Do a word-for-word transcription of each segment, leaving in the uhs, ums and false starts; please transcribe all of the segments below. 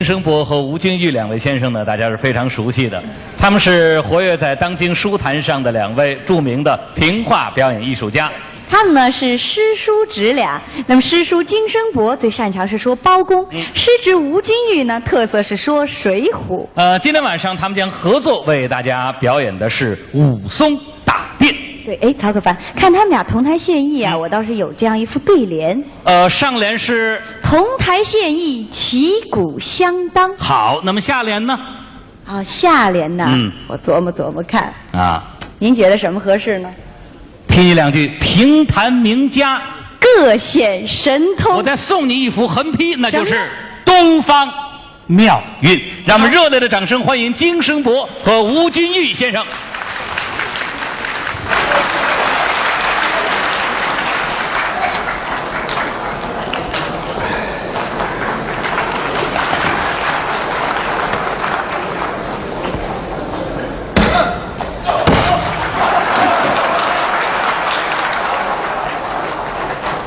生博和吴君玉两位先生呢，大家是非常熟悉的，他们是活跃在当今书坛上的两位著名的评话表演艺术家。他们呢是师叔侄俩，那么师叔金生博最擅长是说包公，嗯。师侄吴君玉呢，特色是说水浒。呃，今天晚上他们将合作为大家表演的是武松打店。对，哎，曹可凡，看他们俩同台献艺啊，嗯。我倒是有这样一副对联。呃，上联是同台献艺，旗鼓相当。好，那么下联呢？啊，下联呢？嗯。我琢磨琢磨看。啊。您觉得什么合适呢？听你两句评弹名家。各显神通。我再送你一幅横批，那就是什么？东方妙韵。让我们热烈的掌声欢迎金生博和吴君玉先生。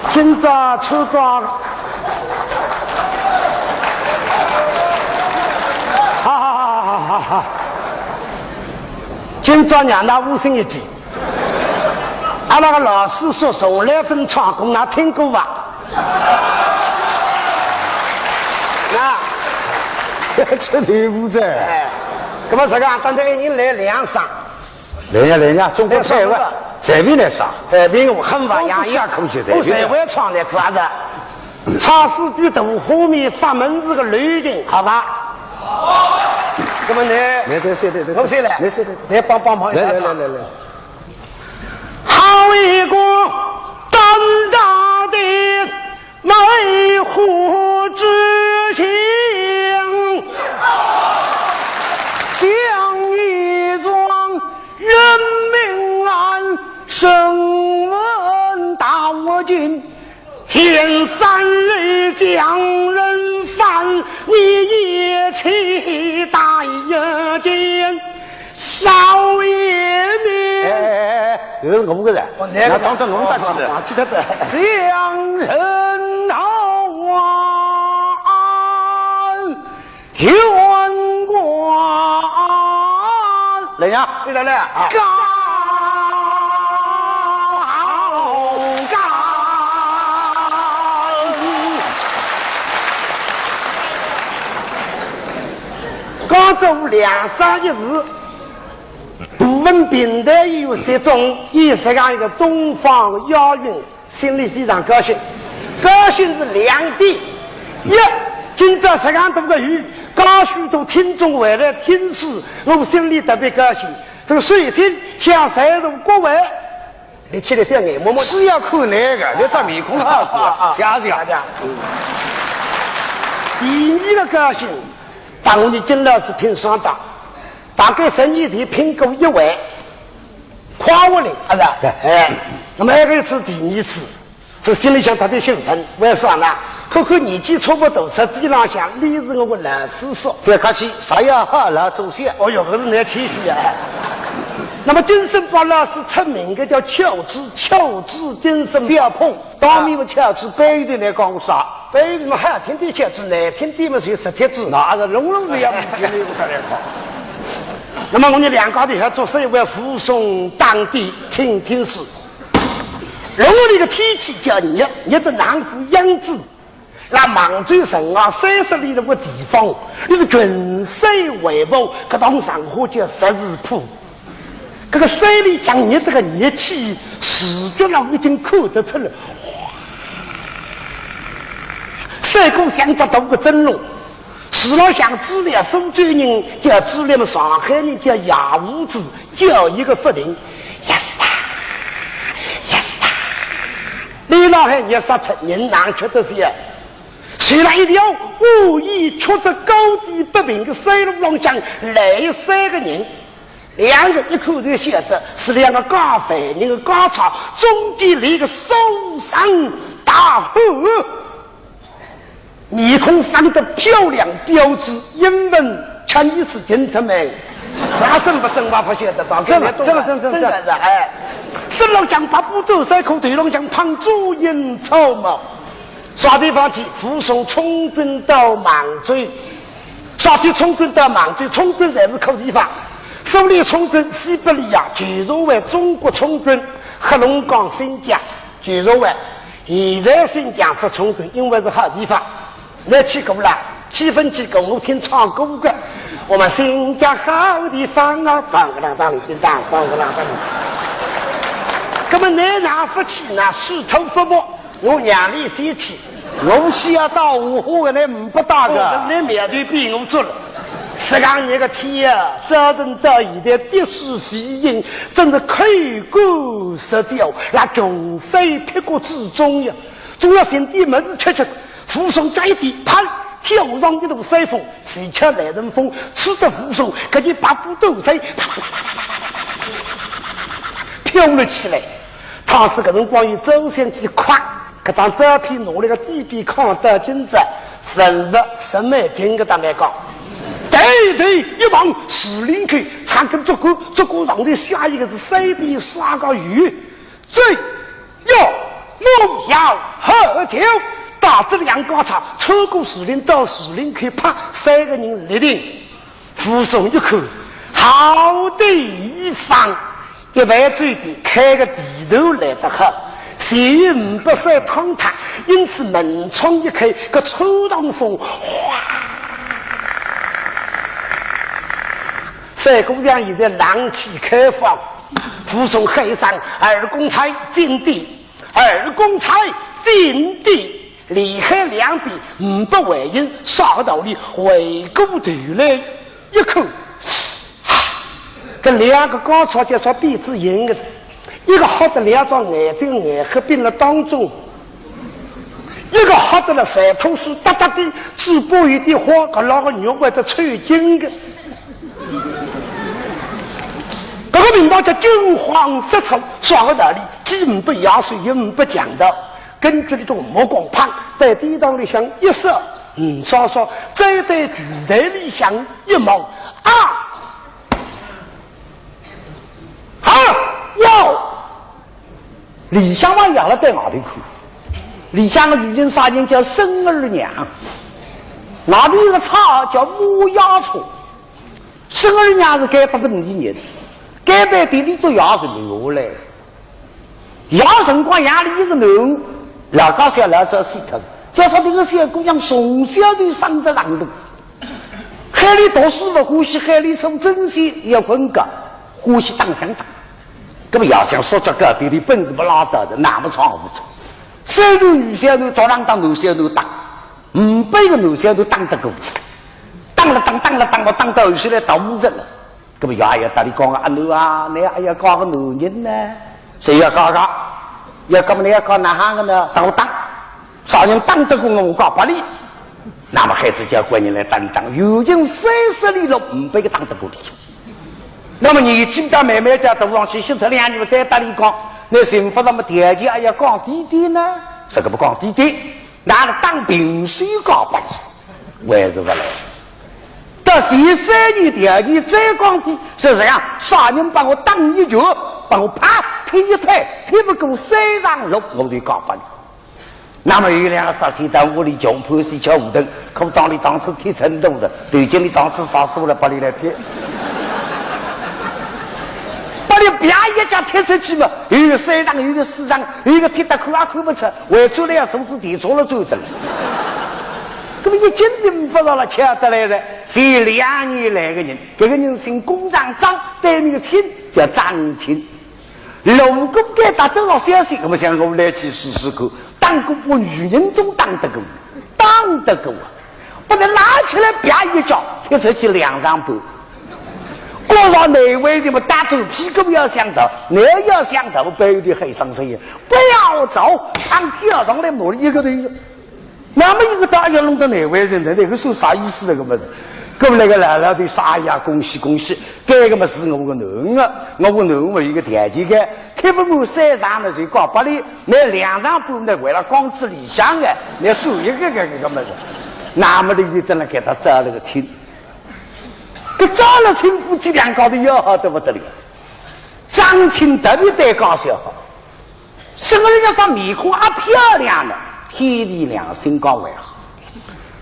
今朝穿过，哈哈哈哈哈哈！今朝让㑚无心一记。 阿拉个老师说从来勿唱歌，㑚听过伐？那，吃豆腐子。哎，那么这个刚才已经来两声。来呀，来呀，中国菜吧，随便来啥。随便用，很吧，我不下口去，随便用。我随便唱来可是。唱四句大花面，发门是个流行，好吧？那么呢？来，来，来，来，我谁来？来，谁来？来帮帮忙一下，来，来，唱。来，来，来。 好一个胆大的梅花之形，将一桩人命案审问到今，见三日将人犯，你也去打一箭。 少爷命。哎，哎，哎，哎，搿是我个人，哦，那个，那装作我搭起的。哦，哦，哦，记得的。将人逃亡冤枉。来呀，你来了啊。告告。 刚才我两三个字，部分评弹演员集中，演实梗一个东方押韵，心里非常高兴。高兴是两点，一，今朝实梗大个雨，介许多听众回来听书，我心里特别高兴。这个首先向在座各位 立起来，覅眼摸摸。是要看那个，那张面孔好看，啊，啊，啊。谢谢。谢谢。嗯。第二个高兴，当年金老师评双档，大概十年前评过一回，夸我嘞，是吧？对。哎，那么还有一次，第二次，这心里向特别兴奋，为啥呢？看看年纪差不多，实际浪向，伊是我个老师叔。覅客气，啥也好，老祖先。哦哟，搿是难谦虚啊。 那么金生博老师出名个叫巧嘴，巧嘴金生博。覅碰，当面么巧嘴，背后头来讲啥？背后头么好听点巧嘴，难听点么就实帖子。那是弄弄是要不听你有啥来讲。那么我们两家头还做生意，为武松打店，请听书。六月里个天气叫热，热得难副样子。 那邙州城外三十里路个地方，伊是群山环抱，搿趟场化叫十字坡。搿个山里向热，搿个热气，视觉浪已经看得出来。山谷像只大个蒸笼，树浪向知了，苏州人叫知了么，上海人叫野胡子，叫一个勿停，呀是哒，呀是哒。 伊拉还热煞脱，人哪吃得消？随了一条蜿蜒曲折高低不平的山路浪向来三个人，两个一看就晓得是两个假犯人的假钞，中间来个书生大汉。 面孔生得漂亮标致，英文Chinese gentleman，那真不真我不晓得，到现在都真的，真的，真的，真的是，哎，身浪向白布短衫裤，头浪向烫朱缨草帽，啥地方去？武松充军到邙州，到底充军到孟州，充军侪是苦地方。苏联充军西伯利亚、旧社会、中国充军黑龙江、新疆。旧社会，现在新疆勿充军，因为是好地方。 㑚去过啦？几分去过，我听唱歌个。我们新疆好地方啊，当个当当叮当，当个当当。那么㑚哪勿去呢？水土不服，我让㑚先去。我去要到五湖个，㑚呒不搭个。哦，㑚苗头比我足了。实梗热个天呀，早晨到现在滴水飞银，真是口干舌燥，那穷山僻谷之中呀。总要寻点物事吃吃。 武松脚一点，啪，跳上一道山峰，齐吃来人风，吹得武松搿件白布短衫，啪啪啪啪啪啪啪啪飘了起来。当时搿辰光有照相机，咵，搿张照片拿来个底边看到今朝，人物什么经个大概讲。抬头一望，树林口，长根竹竿，竹竿上头写一个字，三点三个雨。 这，哟，我要喝酒。踏仔两家车，穿过树林到树林口，啪，三个人立定。武松一看，好地方，一爿酒店，开个地头来得好，前有五百山坍塌，因此门窗一开，搿穿堂风，哗，赛过像现在冷气开放， 武松喊一声：“二公差，进殿！二公差，进殿！”连喊两遍，呒不回音，啥个道理？回过头来一看，啊，搿两个家车就像变仔形个，一个黑得两只眼睛，眼黑并了当中，一个黑得了馋吐水哒哒滴，嘴巴有点花，搿两个肉会得抽筋个。 搿个名堂叫惊慌失措，啥个道理？既呒不野兽，也呒不强盗。根据俚个目光，啪，对地堂里向一扫，嗯，扫扫，再对柜台里向一望，啊！啊！哟！里向还要了对外头看，里向个女人啥人叫孙二娘，外头有个差叫母夜叉。 孙二娘是该搭个女人，该爿店里做夜是留下来个。夜辰光夜里一个囡，老家小老早死脱了，叫啥迭个小姑娘从小就生得浪动，海里读书勿欢喜，海里做针线也混个，欢喜打相打。搿么夜向说着个，店里本事勿拉倒的，那么闯祸出。虽然女小囡打浪打男小囡打，呒不一个男小囡打得过去。 打了打，打了打，我打到后首来打五十了。搿么爷也搭俚讲啊，阿囡啊，倷阿要嫁个男人呢？谁要嫁个？要嫁么倷要嫁哪行个呢？搭我打，啥人打得过我，我嫁拨俚。那么孩子叫官人来搭俚打，有人三十里路，呒不一个打得过俚。那么年纪大慢慢叫大上去，歇脱两年再搭俚讲，倷幸福了么条件还要讲点点呢？搿个勿讲点点。 拿了当兵水告白去，还是勿来。到前三年条件再讲的，是这样，啥人帮我打一拳，帮我啪踢一腿，踢不过三丈六，我就告白你。那么有两个杀手到屋里穷破死敲五顿，裤裆里当初踢成洞的，头颈里当初杀死了，拨俚来踢。拨俚啪一脚踢出去嘛，有个三丈，有个四丈，有个踢得看也看不出， 回转来要手指提着了走的了。搿么一斤斤勿着了，吃得来哉。是两年来个人，搿个人姓弓长张，对名个亲叫张亲。路过该搭得到消息，搿么想我来去试试看，打过把女人总打得过，打得过啊！ 拨俚拉起来啪一脚，踢出去两丈半。搿上难为情么，打走屁股要想逃，倷要想逃，背后头喊一声声音，不要走，嘡，跳上来摸俚一个头。那么一个大要弄得难为情的，搿个算啥意思搿个物事？搿么那个老老头说，哎呀，恭喜恭喜，搿个么是我个囡儿，我个囡儿有个条件个， 踢勿满三丈呢，就告白俚，拿两丈半呢，为了讲仔理想个，拿算一个个个个物事。那么俚就等了给他招了个亲。搿招了亲，夫妻两家头要好得不得了。张亲特别对家小好，什么人家张面孔啊漂亮呢，天地良心讲还好，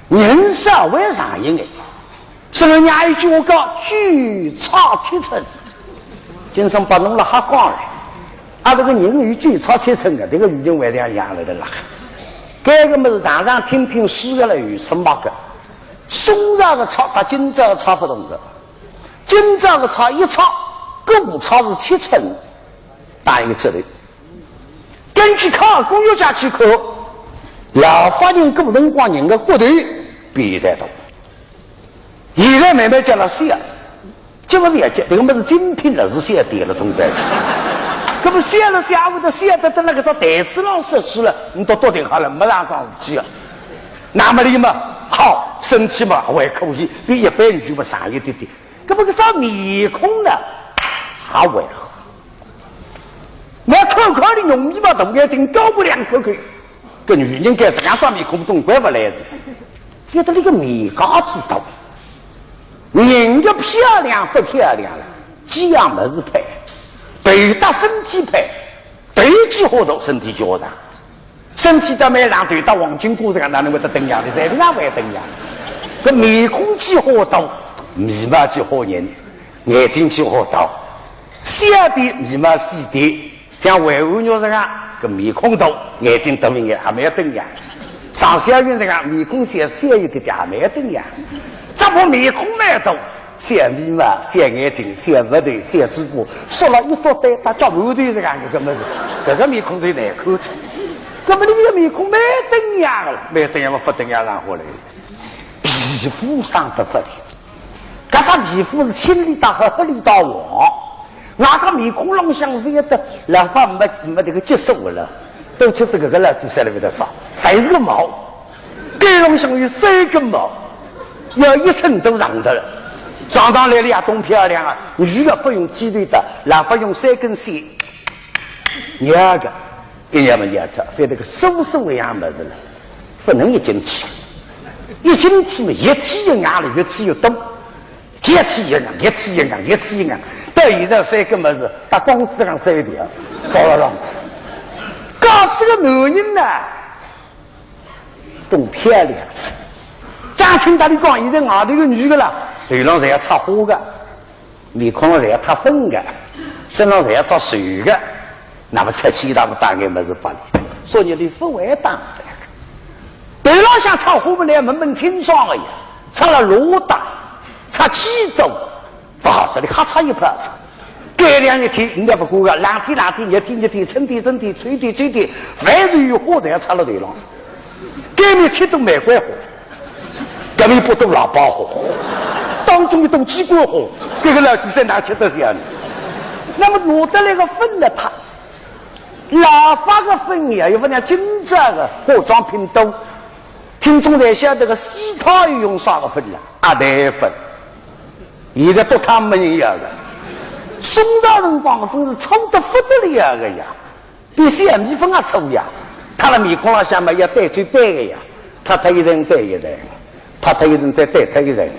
人稍微长一眼。所以人家一句话讲，酒菜七成。今朝拨侬了瞎讲了，阿拉个人有酒菜七成的，这个语境还是要养了的啦。搿个么是常常听听书的了，有什么个？宋朝的菜搭今朝的菜勿同的。今朝的菜一菜，搿五菜是七成，打一个折头。根据考古学家去看，老法人古辰光人的骨头比现在大。现在慢慢叫了小，这个勿要紧，这个么是精品了，是小点了，总归是。搿么小了小，会得小得等那个只台子浪说书了，你都到底好了，没啥桩事体啊。那么你嘛好，身体嘛还可以，比一般人就么长一点点。搿么搿张面孔呢，还还好。我看看你容易嘛，大眼睛高不两块块，搿女人该实样张面孔总归勿来事。觉得那个面架子大，人个漂亮勿漂亮了，几样物事配，头搭身体配，头几化大，身体几化长。身体搭蛮长，头搭黄金箍子个，哪能会得等样的？侪一样会等样。搿面孔几化大，眉毛几化人，眼睛几化大，小点眉毛细点，像魏纨纆实梗，搿面孔大，眼睛大一眼，还蛮等样。常小云实梗，面孔小小一点点，还蛮等样。只不过面孔蛮大，小眉毛、小眼睛、小额头、小嘴巴，说了一撮对搭脚馒头实梗一个物事，搿个面孔最难看出。搿么你个面孔蛮等样个了，蛮等样么勿等样哪哼来？皮肤生得勿灵，搿只皮肤是千里大黑，黑里大黄。外加面孔浪向勿晓得老化没没这个激素了，都就是搿个老头三里勿得少，侪是个毛。 该浪向有三根毛，要一寸多长的了。长长来了也懂漂亮啊，女的勿用剃头的，老法用三根线，捏个，一捏么捏脱，反正个素素一样物事了，勿能一径剃，一径剃嘛，越剃越硬了，越剃越多，越剃越硬，越剃越硬，越剃越硬。到现在三根么是搭公司上三条，少了浪子。假使个男人呢， 懂漂亮些。张清搭里讲，现在外头个女的啦，头浪侪要擦花个，面孔侪要擦粉个，身浪侪要着寿个，那么出去一趟么带眼物事拨伊，所以伊勿会打扮个。头浪向擦花么，来问问清爽个呀，擦了罗带，擦几多， 勿好说，伊瞎擦一泡擦。该两日天，人家勿管个，冷天冷天，热天热天，春天春天，秋天秋天，凡是有花，侪要插辣头浪。该面七朵玫瑰花，搿面八朵喇叭花，当中一朵鸡冠花，搿个老鬼三哪吃得消呢？那么拿得来个粉呢，它老化个粉呀，又勿像今朝个化妆品多。听众侪晓得个，洗头用啥个粉啦？鸭蛋粉。 现在都他没人要个。宋朝辰光个粉是粗得勿得了个呀，比小米粉还粗呀。擦了面孔浪向嘛，要掸就掸个呀，掸脱一层掸一层，掸脱一层再掸脱一层。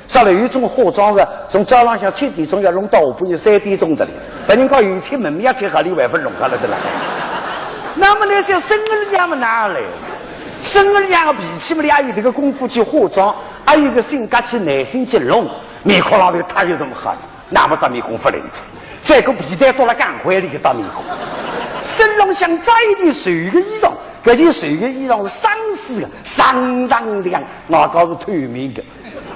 说了有一种化妆个，从早浪向七点钟要弄到下半日三点钟的哩，别人家有钱门面也去合理还勿弄好了的啦。那么那些孙儿娘么哪来？孙儿娘个脾气么，伊也有迭个功夫去化妆，也有个性格去耐心去弄。 面孔浪头掸有什么好？那么只面孔勿灵哉，再个皮带脱了，更坏了一只面孔。身浪向着一件寿个衣裳，搿件寿个衣裳是生丝个，锃锃亮，外加是透明个。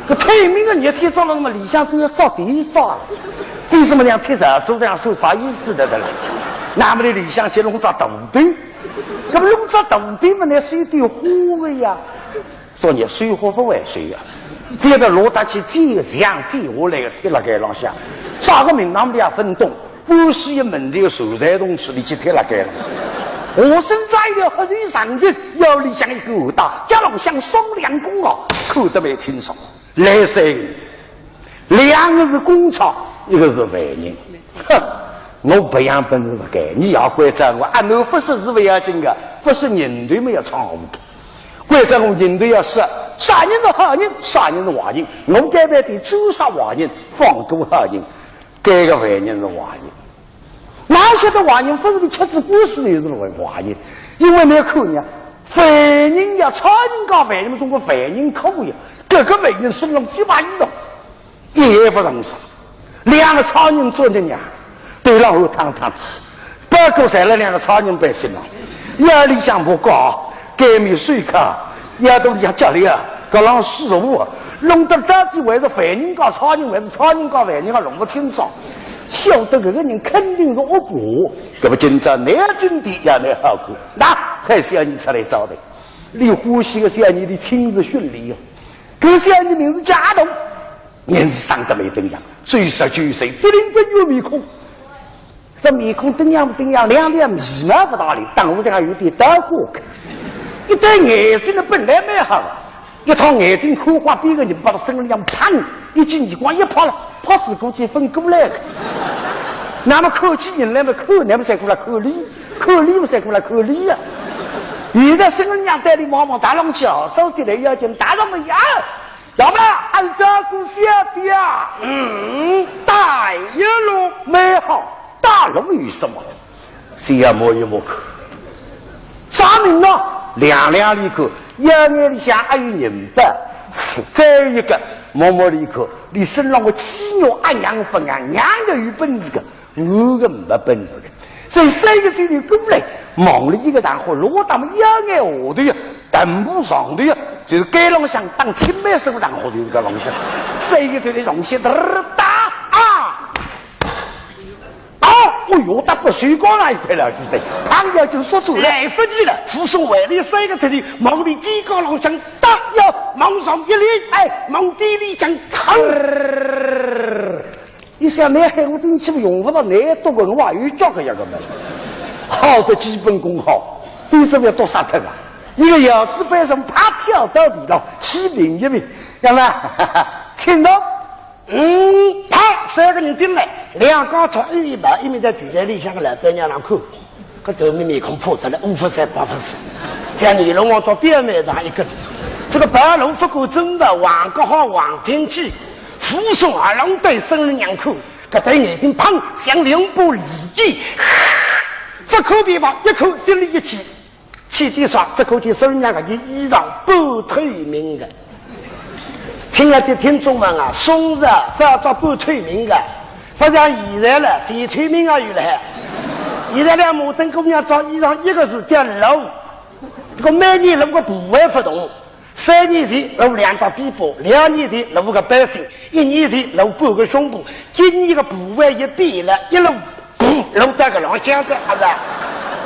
搿透明个热天着了么，里向总要着点啥了。为什么像贴着做这样，说啥意思的得了？那么伊里向先弄只肚兜，搿么弄只肚兜么，那是有点花个呀。 所以说花勿会收啊，反正落得去，剪墙剪下来个贴辣盖浪向，啥个名堂么也勿懂，官司一门头，秀才同志里去贴辣盖了。下身着一条黑头长裙，腰里向一根荷带，脚浪向双两公鞋，看得蛮清爽。来三个人，两个是公差，一个是犯人。哼，我白相本事勿该，你也怪哉我，啊，侬勿识字勿要紧个，勿识人头么要闯祸。 关照我人头要识，啥人是好人，啥人是坏人。我该办点，捉杀坏人，放过好人。该个犯人是坏人，哪晓得坏人勿是伊吃仔官司就是坏人，因为侬看呢，犯人呀，差人家犯人，中国犯人可恶呀，搿个犯人身浪几把衣裳，一夜勿成熟，两个超人做的娘，头浪后汤汤子，不过侪了两个超人百姓了。夜里向不搞，该面水客，夜肚里向叫里啊，搿浪师傅，弄得到底还是犯人告超人，还是超人告犯人啊，弄勿清爽。晓得搿个人肯定是恶霸，搿么今朝拿准的也拿好看，那还是要你出来招待。你欢喜个小人，你亲自训练哟。搿小人名字叫阿东。 年纪长得没登样，只有十九岁，不灵不圆面孔。这面孔登样不登样，两条眉毛不大灵，当我这样有点倒过去。一对眼睛呢本来蛮好的，一趟眼睛看花边个人，把他身上砰一记耳光一拍了，拍死过去分过来了。那么看起人来嘛，看那么才过来看你，看你么才过来看你呀。现在身上带的毛毛大龙叫，手起来要紧大龙的呀。 要么俺照顾小弟啊，嗯，大一路美好，大路有什么？谁要摸一摸看。张明呢，两两里看，腰眼里向还有银包，再一个摸摸里看，你身上个肌肉啊，娘分啊，娘个有本事个， 我个没本事个。所以三个岁头过来，望了一个场化，落到么腰眼下头呀，臀部上头呀，就是该浪向当青梅手上化，就是搿浪向。三个岁头上去哒哒啊！哦，哦哟，打不水光了一块了，就是，旁边就说出来。来不及了，武松回来三个头头，望里肩胛浪向打呀，往上一立，哎，望地里向嘡。 一想，那海我进去用勿着，那多个我还有脚个呀个么？好的基本功好，非是要多杀脱啊！一个摇身翻身，啪跳到地上，起平一平，要么，请坐。嗯，啪，三个人进来，两家吵一面跑，一面在酒店里向个老板娘那看。 搿头面面孔破得了，五分三八分四，像尼龙王做表面上一根。这个白龙不过真的，王个好王进去，武松啊，龙对孙二娘看，搿对眼睛砰，像两把利剑，不可别忘，一看心里一气。气地上，只看见孙二娘搿件衣裳半透明的。 亲爱的听众们啊，宋朝是要着半透明的，不像现在了，全透明啊有了。现在两码头姑娘着衣裳一个字叫露，这个每年露个部位不同，三年前露两只臂膊，两年前露个背心，一年前露半个胸部，今年个部位也变了，一露 弄到搿浪向子，阿是？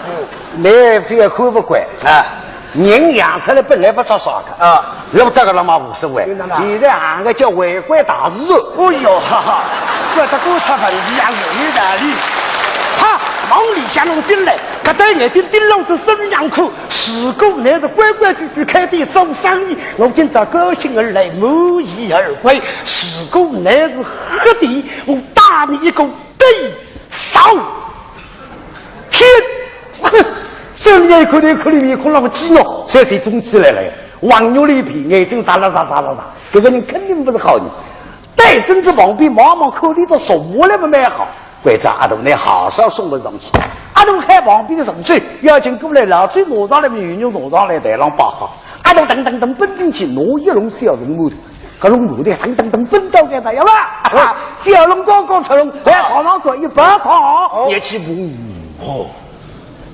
嗯。倷覅看勿惯啊，人养出来本来勿着啥个啊，弄到搿浪嘛无所谓。现在行个叫为官大事。哦哟，哈哈，搿个观察问题也是有道理。哈，往里向弄进来，搿对眼睛盯牢仔孙二娘看，如果倷是规规矩矩开店做生意，我今朝高兴而来，满意而归；如果倷是黑店，我打倷一个 对，少，天，哼，孙二娘一看，一看面孔浪个肌肉，侪是肿起来了呀，黄肉里皮，眼睛眨啦眨眨啦眨，搿个人肯定勿是好人。对准仔旁边望望看，俚倒坐下来么蛮好，关照阿东，倷好生送我上去。阿东喊旁边个助手，要紧过来，老酒拿上来，牛肉拿上来，台浪摆好。阿东噔噔噔奔进去，拿一笼小笼馒头。 搿笼馒头噔噔噔奔到该搭，要么，小笼刚刚出笼，来床上坐一摆躺，哦。热气腾腾。哦，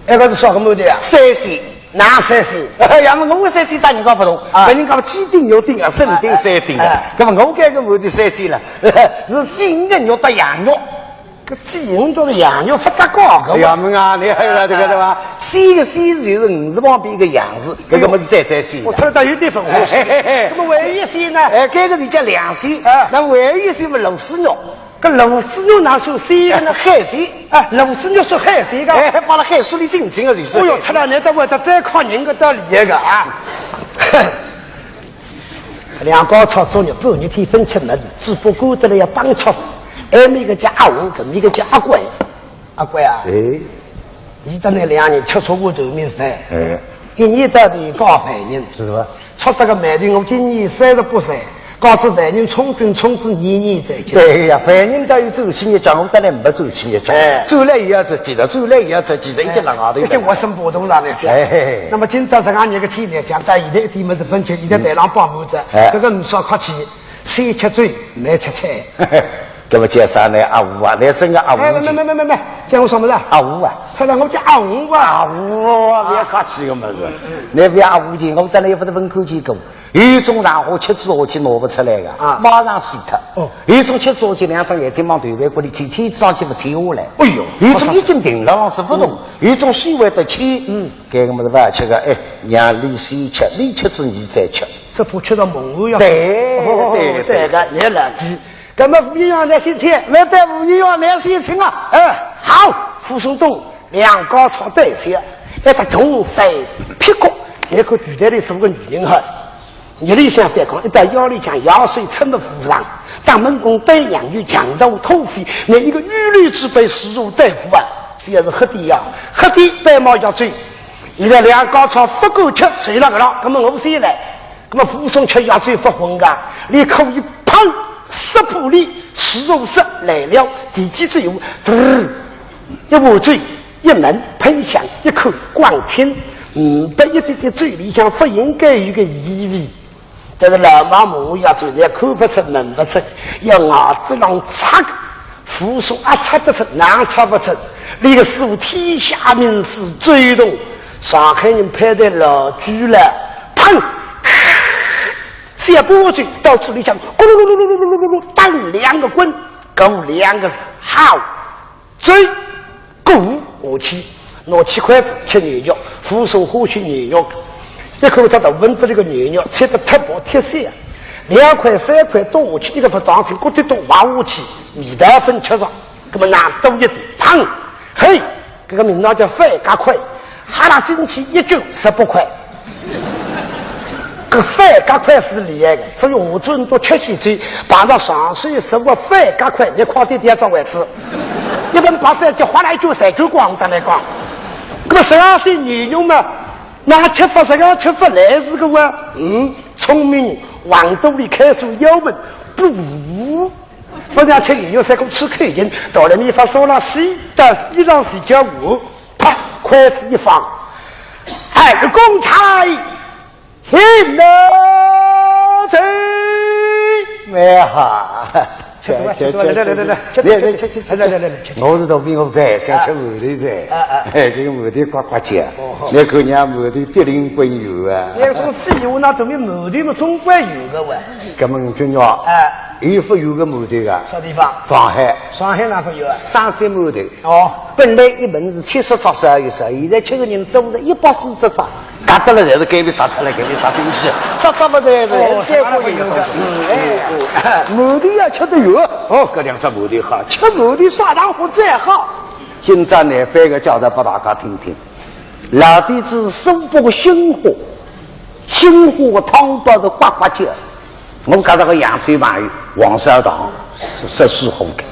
哎，搿是啥个馒头呀？三鲜。哪三鲜？哎呀，我个三鲜搭人家勿同，啊。搿人家嘛鸡丁、肉丁啊，生丁、哎，生丁啊。哎。搿么我搿个馒头三鲜了，是鸡、鱼、肉搭羊肉。 搿鸡鱼肉搭羊肉勿搭界个。哎呀，没啊，倷还有搿个对伐？鲜个鲜字就是鱼字旁边一个羊字，搿个么是三鲜鲜。我看到有点粉红色。嘿嘿嘿。那么还有一鲜呢？哎，搿个就叫两鲜。哎。那么还有一鲜么螺丝肉。搿螺丝肉哪算鲜个呢？海鲜。哎，螺丝肉算海鲜个。哎，还摆辣海水里浸浸个就是。哦哟，吃了倷倒会得再看人个道理个啊。 两家吵足足半日天勿吃物事，只不过得了要帮吵事。埃面个叫阿红，搿面个叫阿贵。阿贵啊，哎。伊搭倷两人吃错碗头面饭，哎。一年到头告犯人，是吧？出这个霉头，我今年三十八岁，告仔犯人充军充仔年年再见。对呀，犯人倒有周期日脚，我搭倷没周期日脚。哎。转来也要着急的，转来也要着急的，一直辣外头。一直我生活动了那些。哎嘿嘿。那么今朝这样一个天气，像到现在一点么子分寸，现在台浪摆满仔，哎。搿个没啥客气。先吃酒，慢吃菜。搿么叫啥呢？阿武啊，倷真个阿武哎，没没没没没没，叫我什么了？阿武啊。出来我叫阿武啊。阿武啊，覅客气个物事。倷覅阿武的，我等倷勿得问过结果。有种场化吃仔下去拿勿出来个，啊。马上死脱。哦。有种吃仔下去两只眼睛望头背过里，天天早起勿起下来。哎哟，有种已经停了，是勿动。嗯。有种稍微得吃，嗯。搿个物事勿吃个，哎，让俚先吃，俚吃仔倷再吃。这不吃到猛药呀？对，哦，对，对。对个，倷老弟。 搿么武英堂倷先请，那对武英堂倷先请啊。哎，好，武松到两家唱对唱，一只穷山劈谷，倷看肚袋里是个女人哈，日里向反抗，一到夜里向药水吃么无常，打门宫对娘舅强盗土匪，倷一个女流之辈势如豆腐啊，覅是喝的呀，喝的白毛药醉，现在两家唱勿够吃，谁那个了？搿么我先来。 那么武松吃药醉勿昏个，连口一碰，石破里，石头石来了，第几只有，嘚儿，一壶酒，一门喷香，一口光清，嗯，拨一滴滴酒里向勿应该有个异味。但是老妈问我药醉，也看勿出、闻勿出，要牙齿浪擦个。 武松啊，擦得出，哪擦勿出？俚个师傅天下名师周同，上海人派得老鬼了，砰！小把酒到嘴里向，咕噜噜噜噜噜噜噜噜，打两个滚，过两个字，好，醉，过下去，拿起筷子吃牛肉，武松欢喜牛肉，一口只大盆子里个牛肉，切得特薄特细啊，两块三块剁下去，一个勿当心，咕滴咚滑下去，味道朆吃着。 那么拿多一点，砰！嘿，搿个名堂叫翻甲块，哈啦进去一卷十八块。搿翻甲块是厉害个，所以我准都吃起酒，碰到上手十五翻甲块，倷快点点上位置。一般八三就哗啦一卷三卷光，当然讲。那么实际上是牛肉嘛，哪吃法实际上吃法来是个哇？嗯，聪明人，横肚里开出腰门，噗。 勿像吃牛肉三个吃口劲，到了米饭烧了水，到地上洗脚我，啪，筷子一放，二公差，请拿走。哎哈，吃吃吃吃，来来来来来，吃吃吃吃，来来来来吃。我是肚皮饿哉，想吃馒头哉。哎哎，哎，搿个馒头呱呱叫，哦好。倷看人家馒头滴溜滚油啊。哎，这个废话，那准备馒头嘛，总归有个喂。搿么君玉，哎。 有勿有个馒头啊？啥地方？上海。上海哪勿有啊？生煎馒头。哦。本来一盆是七十只烧一烧，现在吃个人多了一百四十只，搿搭了侪是该边杀出来，该边杀进去，只只勿得是，哦，三个一个多。啥哪勿有个？嗯，哎，馒头要吃得有。哦，搿两只馒头好，吃馒头啥场化最好。今朝难翻个教材拨大家听听，老底子苏北个新货，新货个汤包是呱呱叫。 我搿搭个扬州朋友王少堂是，是苏州个，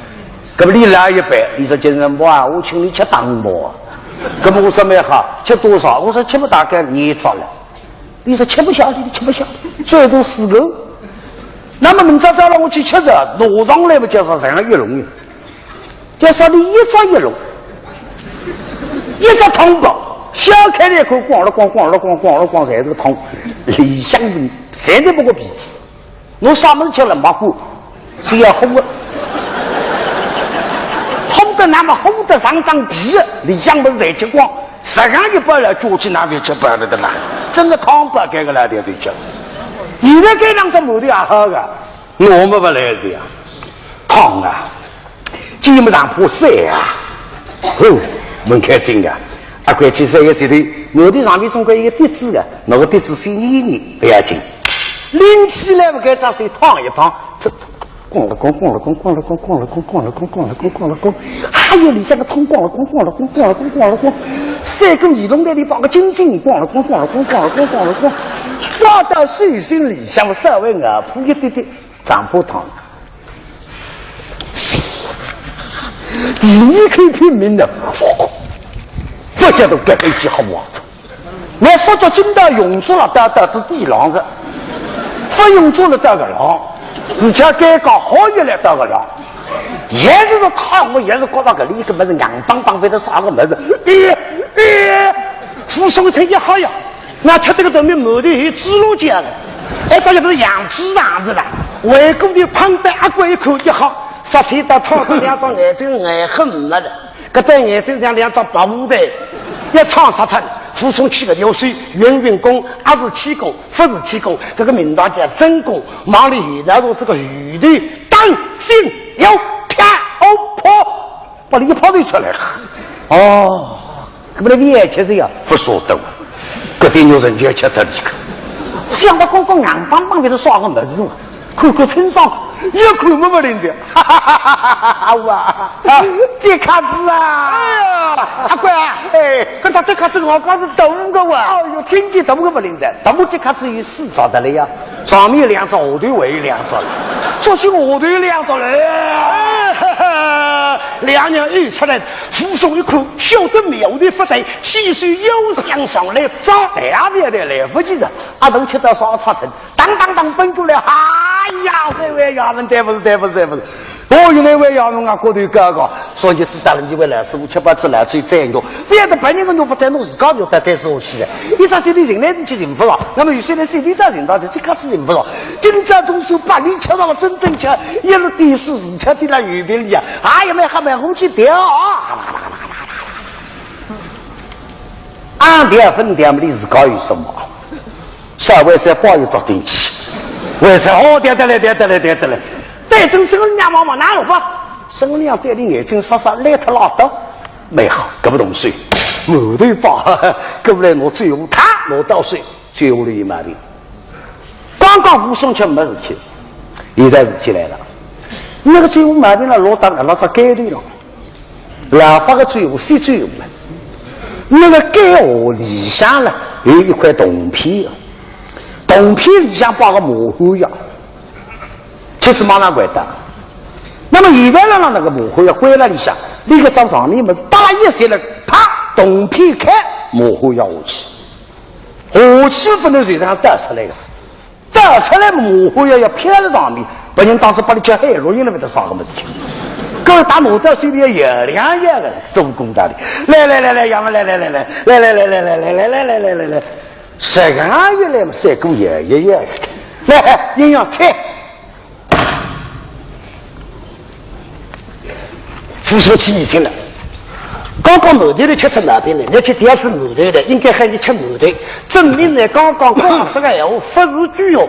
搿么俚老一辈，俚说今朝我啊，我请倷吃汤包啊。搿么我说蛮好，吃多少？我说吃么大概廿只了。俚说吃勿消的，吃勿消，最多四个。那么明朝早浪我去吃着，拿上来么叫啥人一笼呀。 就说俚一只一笼，一只汤包，掀开来一看，光了光，光了光，光了光，侪是个汤，里向侪是勿过皮子。侬啥物事吃了没过，是要烘个，烘得那么烘得上张皮，里向物事侪吃光，实梗一包了，抓去拿回去包了的啦。真个汤包搿个老头子吃。现在搿两只馒头也好个， 我么勿来事呀。汤啊，鸡么上怕水啊。哦，门开紧啊，啊，关起三个石头，馒头上面总归有个碟子个，拿个碟子先捏捏，勿要紧。拎起来么，搿只手烫一烫，这，咣了咣，咣了咣，还有里向个汤，咣了咣，咣了咣，三个耳窿袋里放个金锭，咣了咣，咣了咣，咣了咣，放到手心里向稍微咬破一点点。 丈夫汤。第二口拼命的，勿晓得搿一记好话子。我说叫今朝用足了，到到仔地浪子，勿用足了，到搿浪，而且该讲好运来到搿浪，也是说汤，我也是觉得搿里一个物事硬邦邦，勿晓得啥个物事，哎，哎，武松一听也好呀。 那吃这个东西，馒头有猪肉酱的，哎，这个是羊脂肠子了。回过头碰到阿贵一看，一吓，杀天刀，搨得两只眼睛眼黑没了，搿对眼睛像两只白布袋，一搨杀脱了。武松去个条水，运运功，阿是气功，勿是气功，搿个名堂叫真功，往里一拿，从这个后头当心要啪哦破，把伊一炮头出来。哦，搿么来面吃是呀？勿晓得，搿点肉人家吃得离开。想到刚刚硬邦邦里头啥个物事嘛，看看清爽，一看么勿灵哉，哈哈哈哈哈哈！哇，啊，这卡子啊！哎呀，阿贵啊，哎，搿只这卡子我讲是大个哇。哎哟，听见大个勿灵哉，大个这卡子有四只的了呀，上面两只，下头还有两只了，作兴下头两只了。哎，哈哈，两人一出来，武松一看，晓得苗头勿对，起手腰向上来抓，哎呀，别得来勿及了，阿头吃到啥差成。 当当当奔过来，哎呀，这位衙门对勿住，对勿住，对勿住。哦，原来位衙门啊，过头高高，所以知道了，你位老师傅吃饱吃老醉再肉，勿要得别人个肉勿再弄自家肉，再再吃下去了。一只手里寻来寻去寻勿着，那么有些人手里头寻着，就自家吃寻勿着。今朝总算把你吃着了，真正吃，一路的是自家的那有病里啊，哎呀，蛮好蛮好去调啊。 俺调分调么，你自家有什么？稍微再包一只进去，为啥？哦，调得来，调得来，调得来。对准孙二娘望望，哪有法？孙二娘对伊眼睛眨眨，来脱拉倒。蛮好，搿勿动手，后头吧，过来拿酒壶，他拿到手，酒壶里有毛病。刚刚武松吃没事体，现在事体来了，那个酒壶毛病了，落到了那只盖头了。 老法个酒壶，锡酒壶了。那个盖壶里向呢，有一块铜片啊，铜片里向摆个麻花药，就是马上掼的。那么现在呢，让那个麻花药关了里向，那个张床里面搭了一些了，啪，铜片开，麻花药下去，下去勿能随便倒出来个。 倒出来麻花药要飘在上面，别人当时把你叫海洛因了，勿得啥个物事情。搿大拿到手里摇两摇个，做功大的。来来来来，杨门来来来来来来来来来来来来来来来来来，这个一来嘛，再过摇一摇个，来，阴阳菜。武松起疑心了。刚刚馒头里吃出毛病了，那吃第二次馒头了，应该喊你吃馒头，证明呢刚刚讲说个闲话勿是鬼话。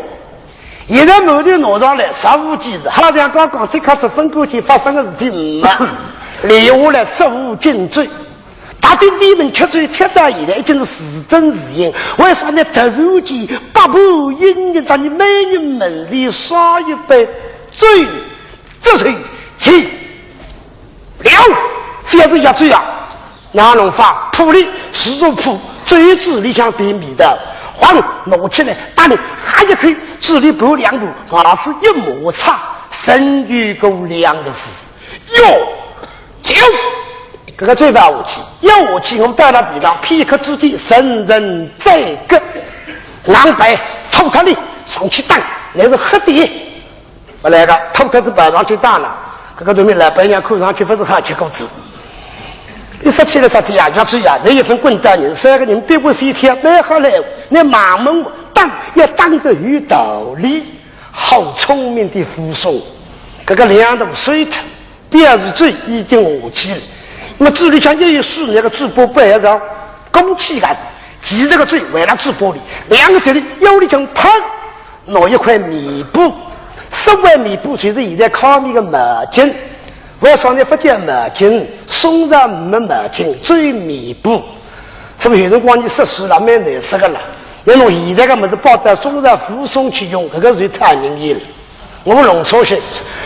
现在馒头拿上来，啥无稽事，好像刚刚这刻子分过去发生个事体没，留下来作无禁忌。大抵你们吃酒吃到现在已经是事正事因，为啥呢？突然间八步阴影，让你每人门前少一杯酒，这醉起了，覅是药酒啊，哪能法？铺里是做铺，酒子里向变味道，黄拿起来，打你哈一口，嘴里拌两拌，牙齿一摩擦，真有个两个字，药酒。搿个酒放下去，药下去，我倒辣地上，片刻之间，人人醉个。狼狈吐脱哩，上去打，乃是黑点。 勿来个，吐脱仔跑上去打了，搿个对面老板娘看上去勿是好吃果子。伊说起来说去呀，要去呀，那一份滚蛋人，三个人别过西天，蛮好来，那马门打要打得有道理，好聪明的武松，搿个两头水脱，表示酒已经下去了。那么嘴里向又有水，那个嘴巴板上，空气感，其实个酒还辣嘴巴里，两个嘴里腰里向喷。 拿一块棉布，所谓棉布就是现在炕面个毛巾。为啥呢？勿叫毛巾，宋朝没毛巾，只有棉布。所以有辰光你说书了，蛮难说个了。要拿现在个物事摆到宋朝武松去用，搿个就太容易了。我弄错些，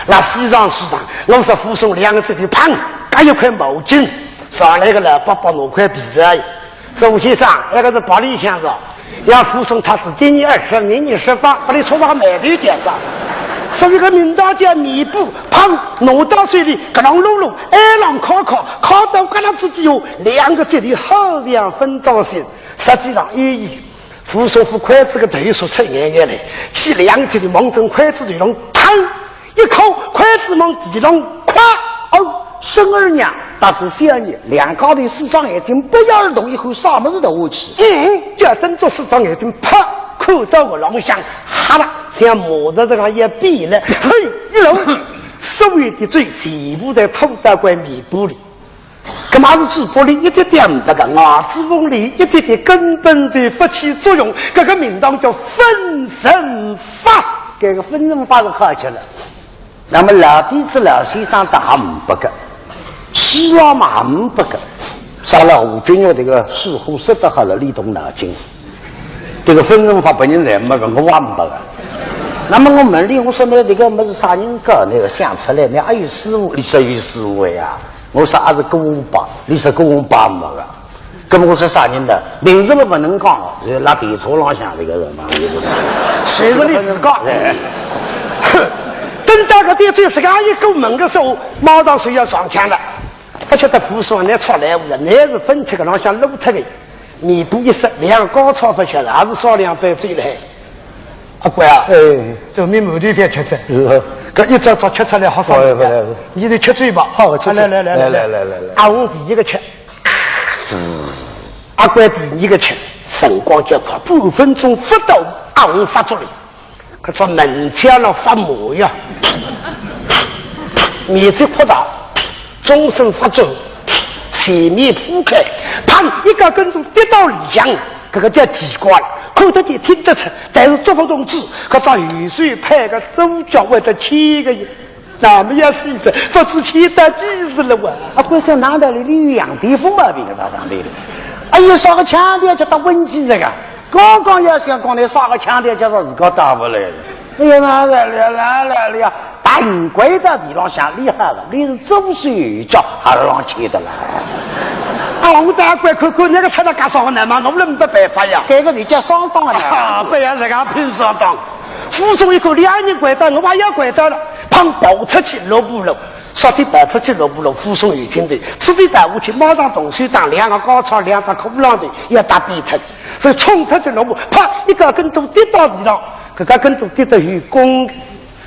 辣西藏书上，我说武松两个字里，砰，搿一块毛巾，上来个老伯伯拿块皮子啊， 周先生，那个是八里向是吧？要武松他是今年二十，明年十八，把你戳到个眉头尖上。所以个名堂叫棉布，砰，拿到手里，咯啷噜噜，哎啷敲敲，敲到搿能子之后，两个嘴里好像分装心，实际上有意。武松扶筷子个头缩出眼眼来，去两个嘴里望准筷子头浪，嘡！ 一口筷子往地浪跨，哦，孙二娘，但是小人两家头四双眼睛不约而同，一口啥物事都下去。嗯，叫真做四双眼睛啪，吐到我浪向，哈啦，像马子这样一比了，嘿，一路，所有的罪全部侪吐到搿面布里。搿么是嘴巴里一点点勿个，牙齿缝里一点点，根本就勿起作用。搿个名堂叫分身法，搿个分身法是客气了。 那么老底子老先生搭还勿个，师爷嘛还勿个，啥了吴君玉迭个师傅说得好了，你动脑筋。迭个分身法别人侪没个，我还勿个。那么我问伊，我说㑚迭个物事啥人教㑚个想出来？㑚阿有师傅？伊说有师傅呀。我说阿是姑爸？伊说姑爸没个。 搿么我说啥人呢？名字嘛勿能讲了，就拉电车浪向迭个人嘛，就是。侪是伊自家。哎。等到搿点酒自家一过门个时候，马上就要上腔了。勿晓得武松拿出来，我拿是分出个浪向漏脱个，面部一色，两个高潮勿晓得，还是烧两杯酒来。阿贵啊，哎，这面馒头覅吃吃。是啊。搿一只只吃出来好伤人家。哎，哎，哎。你就吃醉吧。好，我吃吃。来来来来来来来来来。啊，我第一个吃。 阿贵第二个吃，辰光叫快，半分钟勿到，阿红发作了。搿只门腔浪发麻呀，面积扩大，终身发作，全面铺开，砰，一个跟头跌到里向，搿个叫奇怪了，看得见听得出，但是做勿动主，搿只右手配个左脚或者牵个 那么要死哉，勿知牵到几时了哇？啊，关键哪能里有羊癫疯毛病个啥上头的？哎呀，啥个腔调叫到温泉这个？刚刚要想讲的啥个腔调叫到自家打勿来了。哎呀，哪来了，哪来了呀？半跪到地浪向，厉害了，你是左手右脚还是浪牵得来？啊，我大概看看那个出来干啥呢嘛，我们没办法呀。这个人叫上当了。啊，不要这个拼上当。 武松一看两人跪倒，我也要跪倒了，砰，跑出去落步了。啥体跑出去落步了？武松有劲头，此地跑下去，马上动手打两个高潮，两只骷髅头要打扁脱，所以冲出去落步，啪，一个跟头跌到地上，搿个跟头跌得有功。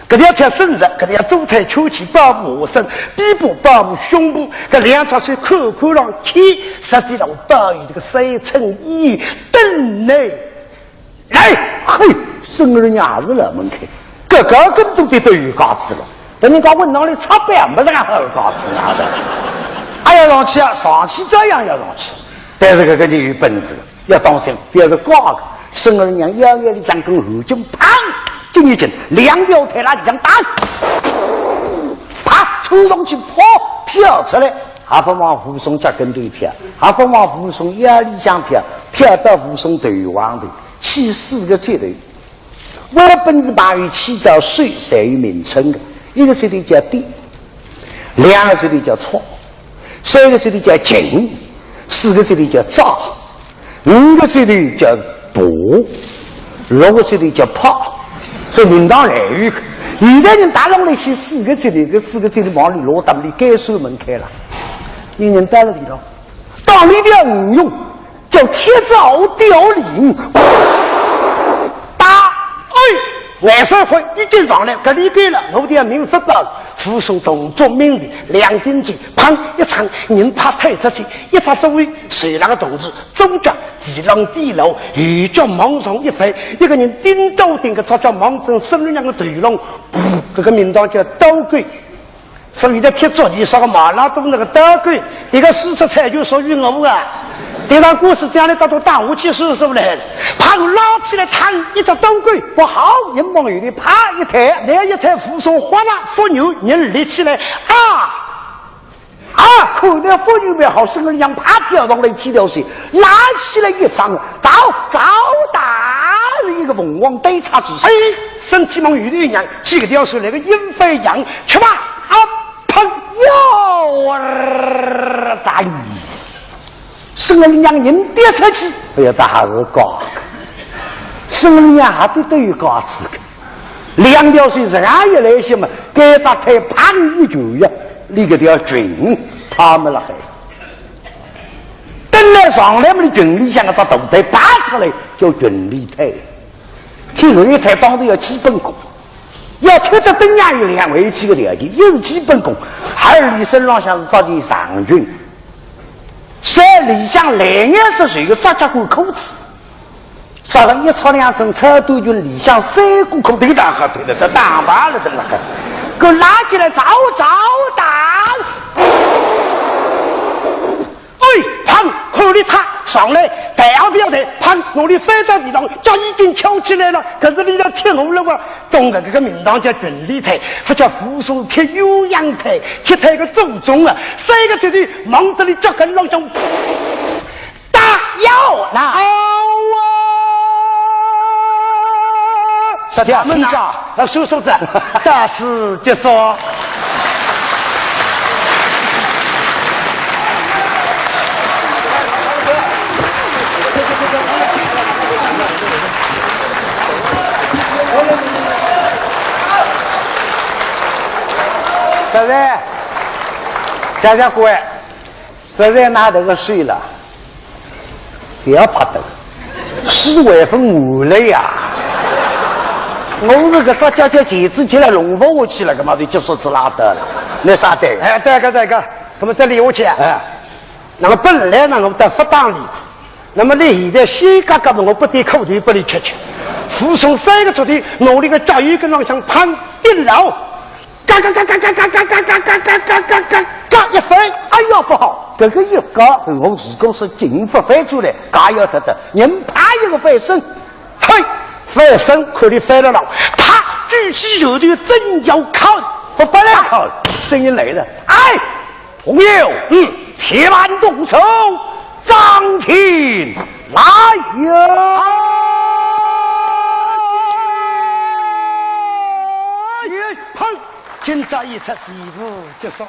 搿条跳绳子，搿条左腿圈起保护下身，臂部保护胸部，搿两只手扣扣上去，实际上保护这个三寸一等呢。 来，嘿，孙二娘也是老门开，搿个跟头跌得有架子了。等人家问堂里擦板，没啥个好架子啊的。哎呀，上去啊，上去照样要上去，但是搿个人有本事个，要当心，覅是假个。孙二娘腰眼里向根汗巾，砰，紧一紧，两条腿拉里向打，啪，窜上去，啪，跳出来，还勿往武松脚跟头跳，还勿往武松腰里向跳，跳到武松头横头。 起四个节头。为了本事朋友起到手，侪有名称的。一个节头叫跌，两个节头叫触，三个节头叫劲，四个节头叫扎，五个节头叫爬，六个节头叫拍。所以名堂还有一个。现在人打拢来起四个节头，搿四个节头往里落，搭里该扇门开了。人人到了地方，到里头用 叫铁爪吊零，打，哎，外甥会一进上来，搿里给了，我的名字报，武松动作敏捷，两根筋，砰一撑，人啪退出去，一只左手，手上的动作，左脚地浪底落，右脚往上一翻，一个人顶到顶个，左脚望准孙二娘个头浪，噗，搿个名堂叫倒钩。 所以在踢足球上个马拉松那个倒钩，这个四十才就属于我啊。这场官司将来到到打下去是不是来了？啪，拉起来，弹一只倒钩，不好，人望有的啪一抬，那一抬武松哗啦，忽扭，人立起来，啊！啊，看那忽扭蛮好，孙二娘啪跳上来几条线，拉起来一张，走，走，打了一个凤凰单叉之势。哎，身体望有的一仰，几个条线来个阴飞阳，去吧，啊！ 砰！哟，啊，咋哩？孙二娘人跌出去，不晓得还是假个。孙二娘还得都有假子个。两条线实梗一来些嘛，该只腿砰一拳呀，立个条群，他们了还。等来上来嘛，群里向个只大腿拔出来，叫群里腿。踢人一腿当然要基本功。 要踢得登呀，有两位几个条件，一是基本功，二里身浪向是着件长裙，三里向蓝颜色是一个扎脚管裤子，杀人一吵两整，草头群里向三个空头打哈对了，他打罢了的那个，给我拉起来，找找打。哎，砰！看里他上来，抬也不要抬，砰！拿里翻到地上，脚已经翘起来了，可是里头贴我了哇，懂个这个名堂叫群里腿，不叫武松贴鸳鸯腿，贴他一个祖宗啊，三个绝对望着里脚跟浪向 打要那。好啊！十条七家，要收收子，到此结束。现在，谢谢各位。 实在拿这个水了，不要怕等，水还分我了呀。我是个只脚脚钳子起来弄不下去了，干嘛就结束子拉倒了？那啥对？哎，对个对个，那么这里我讲，哎，那么本来呢，我在不当里子，那么你现在先嘎嘎嘛，我不点苦头不你吃吃，武松三个出头，拿里个脚一个浪向胖顶牢。 嘎嘎嘎嘎嘎嘎嘎嘎嘎嘎嘎嘎嘎嘎嘎一翻，哎呀，不好，这个一嘎，后后如果是劲不翻出来，嘎要得得，人啪一个翻身，嘿，翻身可以翻得牢，啪，举起手头正要砍，不不来砍，声音来了，哎，朋友，嗯，且慢动手，掌情来呀！砰！ 今朝一出，全部结束。